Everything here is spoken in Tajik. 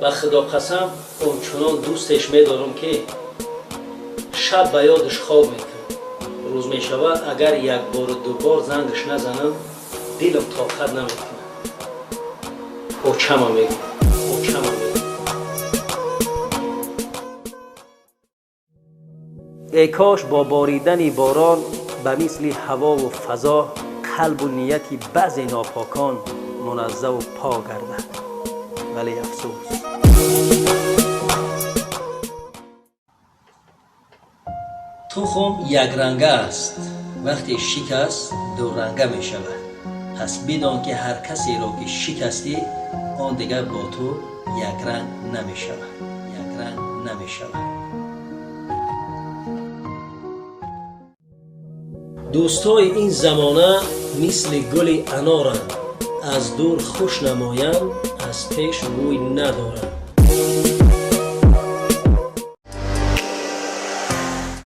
Ба Худо қасам, ончунон дӯстеш медорам, ки шаб ба ёдаш хоб мекунам. Рӯз мешавад, агар як бору дубор зангаш назанам, дилам тоқат намекунад. Очама мегӯ, очама мегӯ. Эй кош бо боридани борон ба мисли ҳавову фазо қалбу нияти баъзе нопокон муназзаву пок гардад. Вале афсӯс. Тухм якранга аст, вақте шикаст дуранга мешавад. Пас бидон, ки ҳар касеро ки шикастӣ, он дигар бо ту якранг намешавад, якранг намешавад. Дӯстҳои ин замона мисли гули аноранд, аз дур хуш намоянд, аз пеш бӯй надоранд.